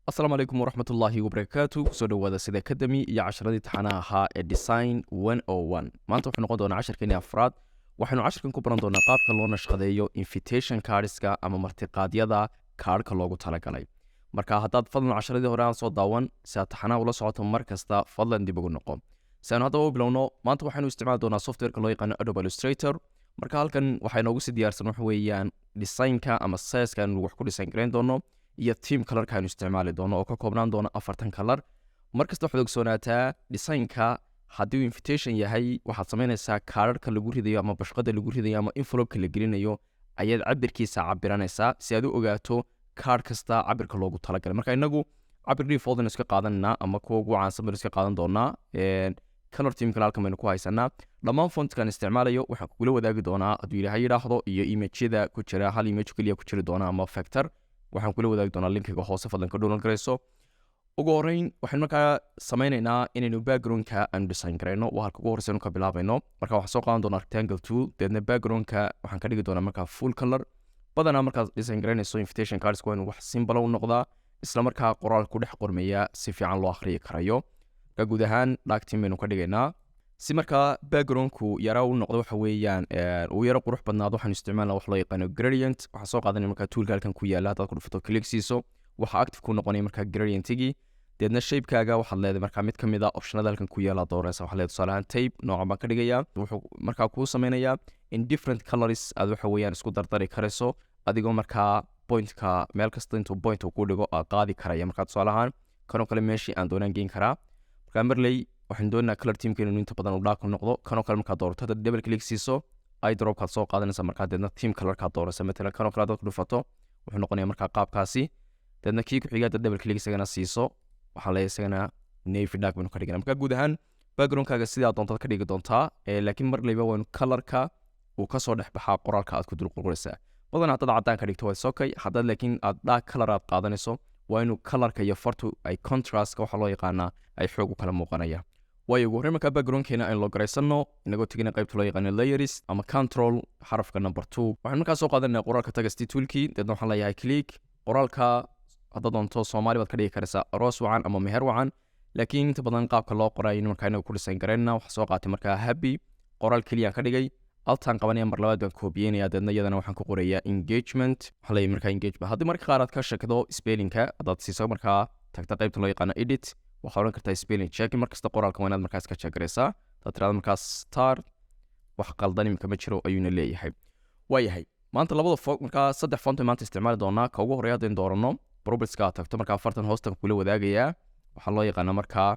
Asalaamu calaykum waraxmatullaahi wabarakaatu. Kusoo dhawaada Sida Academy iyo casharadii taxanaha ahaa ee Design 101. Maanta wuxuu noqon doonaa casharkeeni afraad. Waxaynu casharkan ku baran doonaa qaabka loo nashqadeeyo invitation cardska ama martiqaadyada kaadhka loogu talagalay. Marka haddaad fadlan casharadii hore aan soo daawan, si aad taxanaha ula socoto mar kasta, fadlan dib ugu noqo. Si aanu haddaba u bilowno, maanta waxaynu isticmaali doonaa softwareka loo yaqaano Adobe Illustrator. Marka halkan waxaa inoogu sii diyaarsan waxa weeyaan designka ama sizeska aanu wax ku design garayn doono iyo theme colorka aynu isticmaali doono oo ka koobnaan doona 40 color. Mar kasta waxaad ogsoonaataa, designka haddii uu invitation yahay, waxaad samaynaysaa kaararka lagu ridayo ama bashqada lagu ridayo ama envelopeka la gelinayo ayaad cabirkiisa cabiranaysaa, si aad u ogaato kaar kasta cabirka loogu talagalay. Marka inagu cabir default aynu iska qaadananaa ama kuwa ugu caansan baynu iska qaadan doonaa. Color themekana halkan baynu ku haysanaa. Dhammaan fontkan isticmaalayo waxaan kugula wadaagi doonaa, hadduu Ilaahay yidhaahdo, iyo imageyada ku jira. Hal image keliya ku jiri doona ama vector, waxaan kula wadaagi doonaa linkiga hoose. Fadlan ka download garayso. Ugu horreyn waxaynu markaa sameynaynaa inaynu backgroundka aanu design garayno. Waa halka ugu horreysa aynu ka bilaabayno. Marka waxaan soo qaadan doonaa rectangle tool, deedna backgroundka waxaan ka dhigi doonaa markaa full color. Badanaa markaad design garaynayso invitation cards, waa inuu wax simple u noqdaa, isla markaa qoraal ku dhex qormaya si fiican loo akhriyi karayo. Marka guud ahaan dark theme baynu ka dhigaynaa, si markaa backgroundku yara u noqdo, waxa weeyaan uu yaro qurux badnaado. Waxaanu isticmaalna wax loo yaqaano gradient. Waxaan soo qaadanaya markaa toolka halkan ku yaala. Haddaad ku dhufato, click siiso, waxaa active ku noqonaya markaa gradientigii. Deedna shapekaaga waxaad leedahay markaa mid ka mid a optionada halkan ku yaala doonaysa. Waxaad leedahay, tusaale ahaan, type noocan baan ka dhigayaa. Wuxuu markaa kuu sameynayaa in different colors aad waxa weeyaan isku dardari karayso, adigoo markaa pointka meel kasta intuu point uu ku dhigo aad qaadi karaya. Markaa tusaale ahaan kanoo kale meeshii aan doonaan geyn karaa. Markaa marley waxaan doonaynaa color themeka inuu inta badan uu dark noqdo. Kanoo kale markaad doorato, haddaad double click siiso, eyedropkaad soo qaadanaysa. Markaa deedna theme colorkaad doonaysa. Matalan kanoo kale haddaad ku dhufato, wuxuu noqonaya markaa qaabkaasi. Deedna kii ku xiga haddaad double click isagana siiso, waxaa leeyahay isagana navy dark baynu ka dhigana. Marka guud ahaan backgroundkaaga sidaa doontaad ka dhigi doontaa, laakiin marlayba waynu colorka uu kasoo dhex baxaa qoraalka aad ku dul qurquraysaa. Badan haddaad caddaan ka dhigto waa okay. Haddaad laakiin aad dark color aad qaadanayso, waa inuu colorka iyo fartu ay contrastka waxaa loo yaqaanaa ay xoog u kala muuqanayaan. Waayo, ugu horreyn markaa backgroundkeena aynu loo garaysano, inagoo tegina qaybta loo yaqaano layers ama control xarafka number 2. Waxaan markaa soo qaadanaya qoraalka text toolkii. Deedna waxaan leeyahay click. Qoraalka haddaad doonto Soomaali baad ka dhigi karaysaa, aroos wacan ama meher wacan, laakiin inta badan qaabka loo qoray markaa inaga ku design garayna. Waxaa soo qaatay markaa happy, qoraal keliyaan ka dhigay. Altaan qabanaya, mar labaad baan koobiyeynaya. Deedna iyadana waxaan ku qorayaa engagement. Waxaa leeyahay markaa engagement. Haddii marka qaar aad ka shakdo spellingka, haddaad siiso markaa tagta qaybta loo yaqaano edit, waxaad odhan kartaa spelling check. Mar kasta qoraalka waa inaad markaas ka check garaysaa. Haddaad tirahdo markaas start, wax qaldan imika ma jiro ayuuna leeyahay. Waayahay, maanta labada fo markaa saddex font maanta isticmaali doonaa. Ka ugu horreeya haddaynu dooranno, propertieska aad tagto, markaa fartan hoostan kula wadaagayaa waxaa loo yaqaana markaa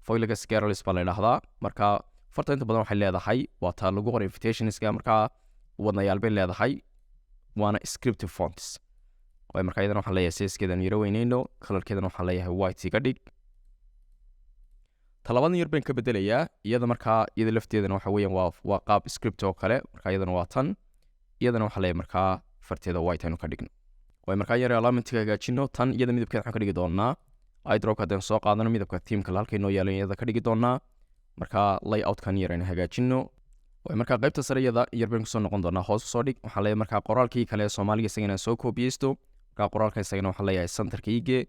Foilaga Scarles baa la idhaahdaa. Marka farta inta badan waxay leedahay, waa taa lagu qoray invitationska, markaa wadnayaal bay leedahay, waana script fonts. Waay, markaa iyadana waxaan leeyahay sizekeedan yaro weyneyno, colorkeedana waxaan leeyahay white iga dhig. Talabadan yar baan ka bedelayaa iyada. Markaa iyada lafteedana waxa weeyaan waa qaab script oo kale. Marka iyadana waa tan. Iyadana waxaa leeyahay markaa farteeda white aynu ka dhigno. Waay, markaa yar alignmentka hagaajino. Tan iyada midabkeeda waxaan ka dhigi doonaa, eyedropka haddaynu soo qaadano, midabka themeka halka inoo yaalan iyada ka dhigi doonaa. Markaa layoutkan yar aynu hagaajino. Waay, markaa qaybta sare iyada yar baynu kusoo noqon doonaa. Hoos usoo dhig. Waxaan leeyahay markaa qoraalkii kale ee Soomaaliga isagana soo koobiyeysto. Markaa qoraalka isagana waxaan leeyahay centerka ige,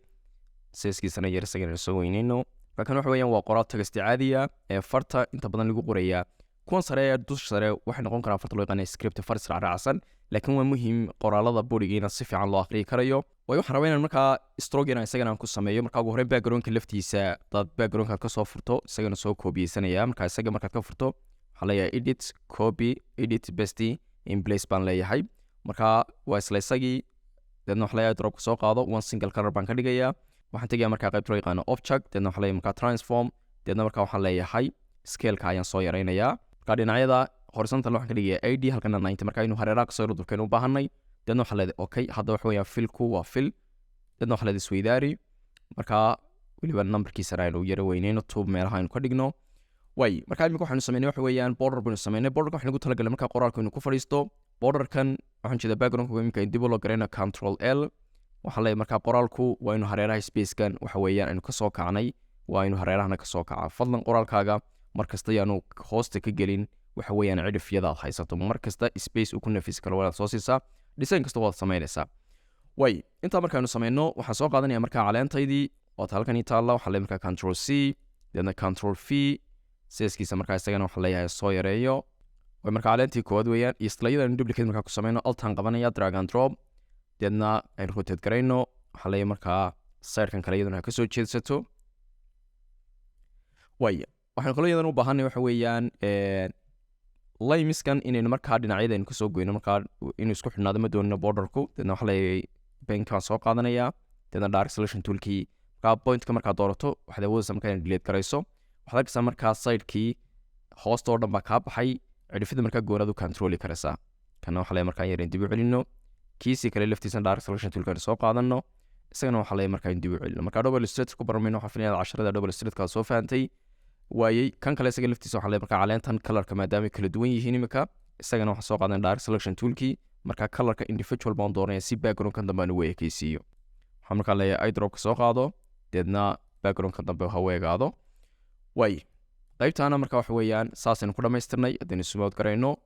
sizekiisana yar isagana soo weyneyno. Marka kan waxa weeyaan waa qoraal text caadiya ee farta inta badan lagu qorayaa. Kuwan sare ee dusha sare waxay noqon karaan farta loo yaqaana script, far israacraacsan, laakiin waa muhiim qoraalada bodiga inaan si fiican loo akhriyi karayo. Waayo, waxaan rabaa inaan markaa stroke isagana aan ku sameeyo. Markaa ugu horreyn backgroundka laftiisa hadaad backgroundka kasoo furto, isagana soo koobiyeysanaya. Markaa isaga markaad ka furto, waxaan leeyahay edit, copy, edit, paste in place baan leeyahay. Markaa waa isla isagii. Deedna waxaa leeyahay dropka soo qaado, one single color baan ka dhigayaa. Waxaan tegayaa markaa qaybta loo yaqaano object. Deedna waxaan leeyahay markaa transform. Deedna markaa waxaan leeyahay scaleka ayaan soo yaraynayaa. Markaa dhinacyada horizontal waxaan ka dhigayaa 80, halkana 90. Markaa inuu hareeraha kasoo yaro durkaynu u baahanay. Deedna waxaa leedahay okay. Hadda waxa weeyaan fillku waa fill. Deedna waxaa leedahay isweydaari. Markaa weliba numberkiisana aynu yaro weyneyno, 2 meelaha aynu ka dhigno. Waay, markaa imika waxaynu sameynay waxa weeyaan border baynu sameynay. Borderka waxaynu ugu talagalay markaa qoraalku inuu ku fadhiisto. Borderkan waxaan jeedaa backgroundka imika dib u loo garayno, control L. Waxaan leeyahay markaa qoraalku waa inuu hareeraha spacekan waxa weeyaan aynu kasoo kacnay, waa inuu hareerahana kasoo kacaa. Fadlan qoraalkaaga mar kasta yaanu hoosta ka gelin waxa weeyaan cidhifyada aad haysato. Mar kasta space uu ku nafisi karo waad soo siisaa design kasta waad samaynaysaa. Way intaa markaanu sameyno, waxaan soo qaadanaya markaa caleentaydii waata halkan ii taalla. Waxaa leeyahay markaa Control C, deedna Control V. Sizekiisa markaa isagana waxaa leeyahay soo yareeyo. Way markaa caleentii koowaad weeyaan. Iyo isla iyadaan duplicate markaa ku sameyno, Altaan qabanaya, drag and drop, deedna aynu rotate garayno. Waxaa leeyahay markaa sidekan kale iyaduna ha ka soo jeedsato. Way waxaynu kaloo iyadan u baahanay waxa weeyaan lineskan inaynu markaa dhinacyada aynu kasoo goyno. Markaa inuu isku xidhnaado ma doonino borderku. Deedna waxaa leeyahay penka soo qaadanaya, deedna direct selection toolkii. Markaa pointka markaa doorato, waxaad awoodaysaa markaa inaad delete garayso. Waxaad arkaysaa markaa sidekii hoosta oo dhan baa kaa baxay. Cidhifida markaa goonaad u controli karaysaa. Kana waxaa leeyahay markaa yareen dib u celino. Kiisii kale laftiisana direct selection toolka soo qaadano, isagana waxaa leeyahay markaa in dib u celino. Marka Adobe Illustrator ku barmayno. Waxaan filaya casharada Adobe Illustrator soo fahantay. Waayey, kan kale isaga laftiisa waxaa leeyahay markaa caleentan colorka maadaama ay kala duwan yihiin imika, isagana waxaan soo qaadan direct selection toolkii. Markaa colorka individual baan doonaya si backgroundkan dambe aan ugu ekeysiiyo. Waxaan markaa leeyahay eyedropka soo qaado, deedna backgroundka dambe ha u egaado. Waay qaybtaana marka waxa weeyaan saasaynu ku dhamaystirnay. Haddaynu zoom out garayno,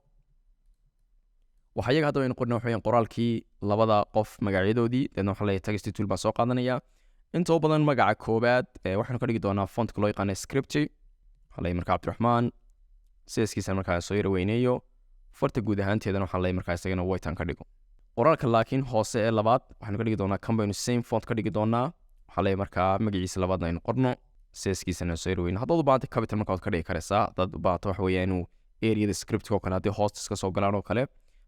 waxa iyaga haddaba aynu qorna waxa weeyaan qoraalkii labada qof magacyadoodii. Deedna waxaa leeyahay text tool baan soo qaadanaya. Inta u badan magaca koowaad waxaynu ka dhigi doonaa fontka loo yaqaana Script. Waxaa leeyahay marka Cabdiraxmaan, sizekiisa markaa soo yara weyneeyo. Farta guud ahaanteedana waxaa leeyahay markaa isagana white aan ka dhigo. Qoraalka laakiin hoose ee labaad waxaynu ka dhigi doonaa kan baynu same font ka dhigi doonaa. Waxaa leeyahay markaa magaciisa labaadna aynu qorno, sizekiisana soo yara weyno. Haddaad u baahantay capital marka waad ka dhigi karaysaa. Haddaad u baahato waxa weeyaa inuu areada scriptka oo kale haddii hoosta iska soo galaan oo kale,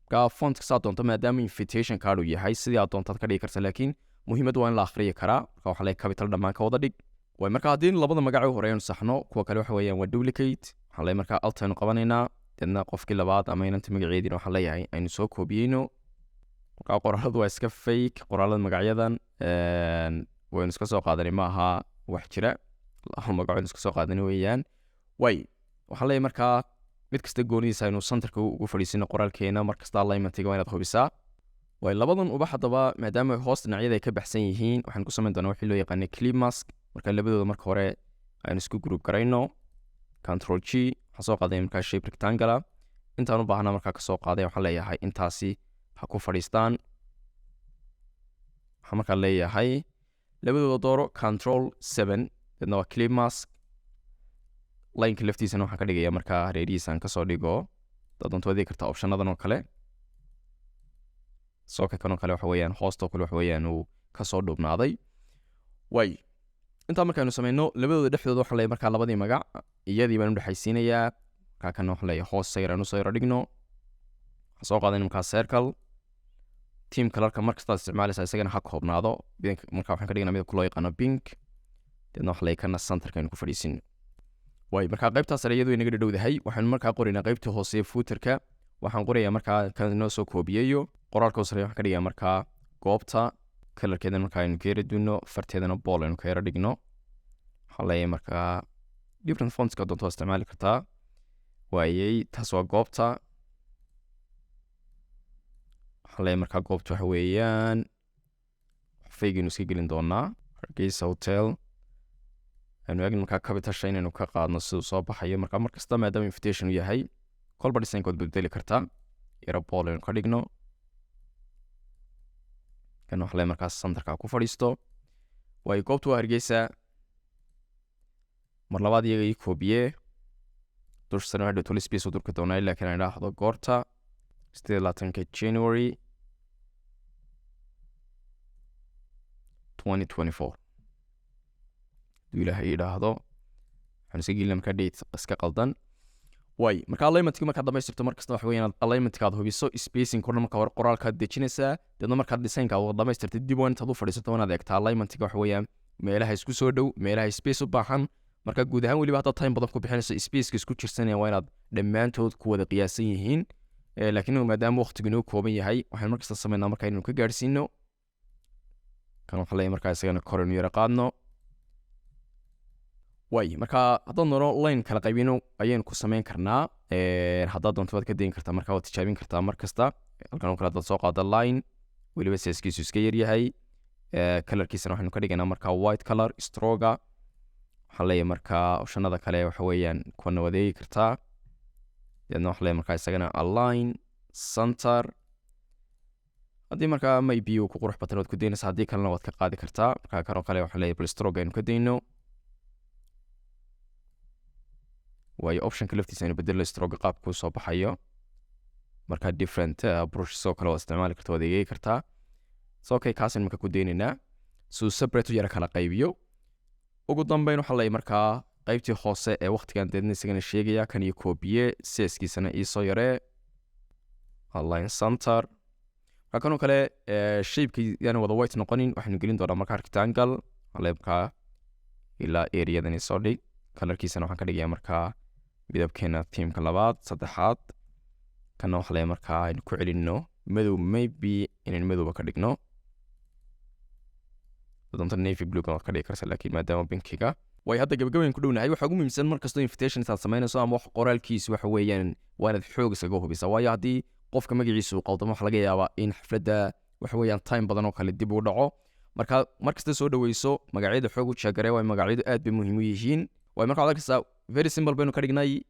markaa fontka saa doonto, maadaama invitation card uu yahay, sidii aad doontaad ka dhigi karta, laakiin muhiimaddu waa in la akhriyi karaa. Marka waxaa leeyahay capital dhammaan ka wada dhig. Way marka haddii labada magac u horeeyanu saxno, kuwa kale waxa weeyaan waa duplicate. Waxaa leeyahay markaa Alt aynu qabanaynaa, deedna qofkii labaad ama inanta magaceediina waxaa leeyahay aynu soo koobiyeyno. Markaa qoraaladu waa iska fake. Qoraalada magacyadan waynu iska soo qaadanay, ma aha wax jira. Laba magac waynu iska soo qaadanay weeyaan. Way waxaan leeyahay markaa mid kasta goonidiisa aynu centerka ugu fadhiisino qoraalkeena. Mar kasta alignmentiga waa inaad hubisaa. Way labadan ubax haddaba maadaama hoos dhinacyada ay ka baxsan yihiin, waxaan ku samayn doonaa wixii loo yaqaanay clip mask. Marka labadooda marka hore aynu isku group garayno, Control G. Waxaan soo qaaday markaa shape rectangle. Intaan u baahnaa markaa kasoo qaaday. Waxaan leeyahay intaasi ha ku fadhiistaan. Waxaan markaa leeyahay labadooda dooro, Control 7, deedna waa clip mask. Lineka laftiisana waxaan ka dhigaya markaa hareerihiisa aan kasoo dhigo. Hadaad doonto waad kartaa optionadan oo kale. Sooka kan oo kale waxa weeyaan hoostoo kale waxa weeyaan uu kasoo dhuubnaaday. Way intaa markaanu sameyno, labadooda dhexdooda waxaan leeyahay markaa labadii magac iyadii baan udhexaysiinayaa. Markaa kana waxaan leeyahay hoos sayr aan usoo yaro dhigno. Waxaan soo qaadanay markaa circle. Theme colorka mar kastaad isticmaalaysaa isagana ha koobnaado. Marka waxaan ka dhignaa midabka loo yaqaano pink. Deedna waxaa leeyahay kana centerka aynu ku fadhiisino. Way markaa qaybtaas sare iyadu inaga dhadhowdahay. Waxaanu markaa qoraynaa qaybta hoose ee footerka. Waxaan qorayaa markaa kan inoo soo koobiyeeyo. Qoraalka hoose waxaan ka dhigayaa markaa goobta. Colorkeeda markaa aynu ka yara duno, farteedana bold aynu ka yara dhigno. Waxaan leeyahay markaa different fontska doonto waa isticmaali kartaa. Waayey, taas waa goobta. Waxaan leeyahay markaa goobta waxa weeyaan faygaynu iska gelin doonaa Hargeysa Hotel. Aynu eegno markaa capitalsha inaynu ka qaadno siduu soo baxayo. Markaa mar kasta maadaama invitation uu yahay, kolba designka waad bedeli kartaa. Yaro bold aynu ka dhigno. Kan waxa leeyahay markaas centerka ku fadhiisto. Waayo, goobtu waa Hargeysa. Mar labaad iyaga ii koobiye. Dusha sare hadhow toli space u durka doonaa, laakiin aan idhaahdo goorta 28-ka January 2024 haduu Ilaahay yidhaahdo. Waxaan iska gelina markaa date iska qaldan. Waay marka alignmentka markaad dhamaystirto, mar kasta waxa weeyaan alignmentka aad hubiso, spacing kordhan. Marka hore qoraalkaad dejinaysaa, deedna markaad designka aad dhamaystirtay, dib waa intaad u fadhiisato inaad eegtaa alignmentka, waxa weeyaan meelaha isku soo dhow, meelaha space u baahan. Marka guud ahaan weliba haddaad time badan ku bixinayso, spaceka isku jirsanaya waa inaad dhammaantood ku wada qiyaasan yihiin. Laakiin maadaama waqtigu inoo kooban yahay, waxaan markasta sameynaa marka inaynu ka gaadhsiino. Kan waxaa leeyahay markaa isagana kor aynu yara qaadno. Waay marka haddaan doono line kala qaybino ayaynu ku sameyn karnaa. Haddaad doonto waad ka dayin kartaa, marka waad tijaabin kartaa mar kasta. Halkan oo kale haddaad soo qaado line, weliba sizekiisu iska yaryahay, colorkiisana waxaynu ka dhigaynaa markaa white color strokega. Waxaan leeyahay markaa optionada kale waxa weeyaan kuwana waad eegi kartaa. Deedna waxaa leeyahay markaa isagana align center. Haddii markaa maybe uu ku qurux batan, waad ku daynaysaa, haddii kalena waad ka qaadi kartaa. Markaa kanoo kale waxaa leeyahay bal stroke aynu ka dayno, waayo optionka laftiisa aynu bedelno stroke qaabkuu soo baxayo. Markaa different brushes oo kale waad isticmaali kartaa, waad eegi kartaa. So okay, kaasaynu marka ku daynaynaa suu separate u yara kala qaybiyo. Ugu dambeyn waxaa leeyahay markaa qaybtii hoose ee waqtigan deedna isagana sheegaya kan iyo koobiye, sizekiisana iisoo yaree, align center. Marka kanoo kale shapeka yaan wada white noqonin, waxaynu gelin doonaa markaa rectangle. Waxaa leeyahay markaa ilaa areadan isoo dhig, colorkiisana waxaan ka dhigayaa markaa midabkeena themeka labaad, saddexaad. Kana waxaa leeyahay markaa aynu ku celinno madow, maybe inaynu madowba ka dhigno. Doonta navy blue waad ka dhigi kartaa, laakiin maadaama pinkiga way hadda gabagabayn ku dhownahay, waxaa ugu muhiimsan mar kastoo invitations aad samaynayso ama wax qoraalkiisu waxa weeyaan waa inaad xoog iskaga hubisaa, waayo haddii qofka magaciisu uu qaldamo, waxa laga yaabaa in xafladda waxa weeyaan time badan oo kale dib u dhaco. Marka mar kasta soo dhaweyso, magacyada xoog u jeegaree, waayo magacyadu aad bay muhiim u yihiin. Waayo marka waxaad arkaysaa very simple baynu ka dhignay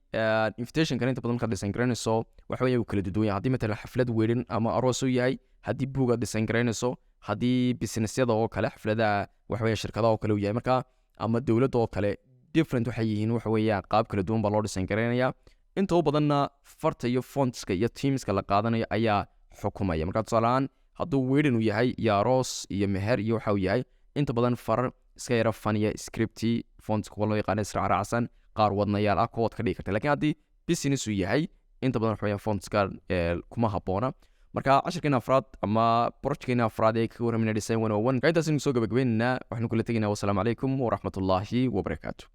invitationkan. Inta badan markaad design garaynayso, waxa weeye uu kala duwan yahay. Haddii matalan xaflad weydhin ama aroos uu yahay, haddii buug aad design garaynayso, haddii businessyada oo kale, xafladaha waxa weeye shirkadaha oo kale uu yahay, marka ama dowladda oo kale, different waxay yihiin, waxa weeyaan qaab kala duwan baa loo design garaynaya. Inta u badanna farta iyo fontska iyo themeska la qaadanayo ayaa xukumaya. Marka tusaale ahaan hadduu weydhin uu yahay iyo aroos iyo meher iyo waxa uu yahay, inta badan farar iska yara faniya, scripty fonts kuwa loo yaqaano, israacraacsan, qaar wadnayaal ah, kuwaad ka dhigi karta. Lakin haddii business uu yahay, inta badan waxa weeyaan fontska kuma habboona. Marka cashirkeena afraad ama projectkeena afraad ee kaga warramayna design 101 intaas aynu soo gabagabaynaynaa. Waxaynu kula tegaynaa wasalaamu calaykum waraxmatullaahi wabarakaatu.